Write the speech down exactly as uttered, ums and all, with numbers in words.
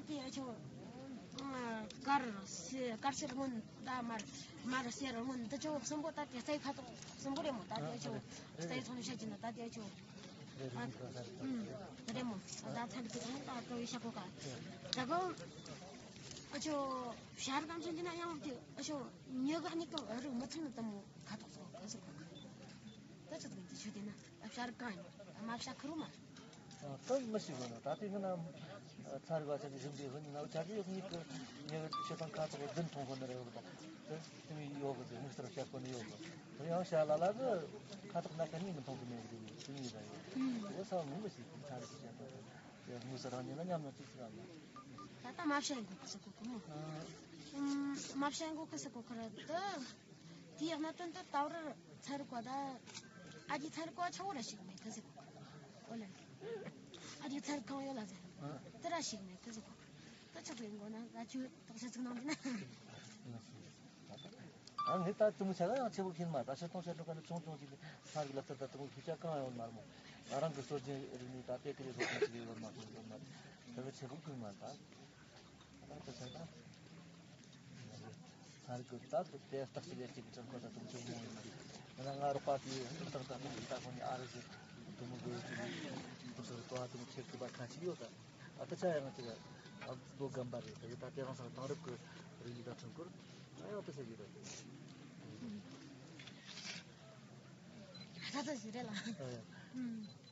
དེ་ཨ་ཆོ། ཨ། དཀར་སེ་དཀར་སེར་སྔོན་ད་དམར་དམར་སེར་སྔོན་འདི་ཆོ་གསུམ་པོ་ད་དེ་རྩྭའི་ཁ་དོག་གསུམ་པོ་རེད་མོ། ད་དེ་ཨ་ཆོ་རྩྭའི་ཚོང་ནས་བཤད་ཀྱི་ན་ད་དེ་ཨ་ཆོ། ཨ། ཨུམ། རེད་མོ། ད་ཚན་རིག་གི་ཚང་ད་སྤྲོ་བའི་ཤ་ཁོ་ག་ད་གོ། ཨ་ཆོ་ཤར་གམ་ཆེན་གྱི་ན་ཡང་དེ་ཨ་ཆོ་ཉི་ག་ནི་གང་རིག་མི་ཐུང་ནི་ད་མོ་ཁ་དོག་སོགས་ག་སོགས་ག་ད་ཆོ་དེ་གི་འདི་ཆོ་དེ་ན་ཨ་ཤར་གང་ཡིན་ཨ་མ་ཤ་ཁུ་རུ་མ། ད་མི་ཤེས་གོ་ན་ད་དེ་ང་ན་ཚན་རིག་པ་ཆ་གི་ཞིབ་འཇུག་ཧོན་ན་ཆ་གི་ཡོད་ནི་གི་ཉེ་གི་ཆེ་ཐང་ཁ་ཐོག་བདུན་མཐོང་གོ་ནི་རེད་གོ། ད་དེ་མི་ཡོད་གི་དེ་དམིགས་བསལ་བཤད་གོ་ནི་ཡོད་གི། དེ་ཡང་བཤད་ལ་ལ་གི་ཁ་ཐོག་ན་ག་ནི་མི་མཐོང་གི་མེད་གི་དེ་མི་རེད། འོ་ས་མི་མི་ཤེས་གི་ཚན་རིག་བཤད་གོ་དེ་དམིགས་བསལ་རང་ཉིད་ལ་ཉམས་མྱོང་ཅིག་ཅིག་ཨ་ཡོད། ད་ལྟ་མ་བཤད་གོ་གི་ཟེར་གོ་གི་མོ། ཨ། ཨུམ། མ་བཤད་གོ་གི་ཟེར་གོ་གི་རེད་དེ། དེའི་གནད་དོན་དེ་ད་བར་ཚན་རིག་པ་ད་ཨ་རིའི་ཚན་རིག་པ་ཆ་བོ་ར་ཞིག་མེད་གི་ཟེར་གོ། ཨོ་ལེ། ཨ་རིའི་ཚན་རིག་གང་ཡོད་ལ་ཟེར། ཨ། དེ་ར་ཞིག་མེད་གི་ཟེར་གོ། ད་ཆོག་གི་ཡིན་གོ་ན་ད་ཆོས་དག་ཆ་ཚིག་གནང་གི་ན། ཨ་ངས་ད་དུང་བྱ་ལ་ཡང་ཆེ་བོ་ཁྱེར་མ་ད་ཕྱིར་གཏོང་བྱ་འགྲོ་ག་ནས་ཆུང་ཆུང་ཅིག་ལས་ཚན་རིག་ལག་རྩལ་ད་དུང་ཤེས་བྱ་གང་ཡོད་མ་རེད་མོ། ང་རང་གི་སྲོལ་རྒྱུན་རིག་གནས་ད་དེ་ཀི་རེ་བཟོ་མཁན་ཅིག་ཡོད་མ་སོང་ཡོད་མ་རེད། དེ་གི་ཆེ་བོ་ཁུར་མ་ད། ད་ལྟ་ཆ་ད། ཚན་རིག་གི་ད་དེ་རྟགས་ཤིག་ལས་ཅིག་ཅང་གོ་ད་དུང་ཆུང་མོ་ཡིན་ན། ང་ང་རོགས་པ་དེ་རྟགས་ད་དུང་ད་ཁོ་ནི་ཨ་རི་ཟེར་དུ་མོ་གི་དུ་སོ་གོ་ཨ་དུ་མོ་ཁྱེར་གི་པ་ཁ་ཅིག་ཡོད་ད། ཨ་ད་ཆ་ཡང་ཅིག་ཨ་རྡོ་སྒམ་པ་རེད་ད་ཡོད་ད། དེ་རང་སང་དེང་རབས་གི་རིག་གནས་དང་ཁྲིམས་སྐོར་ང་ཡང་དེ་ཟེར་གི་ད། ད་ད་ཟེར་རེད་ལ། ཨ་ཡ། ཨུམ།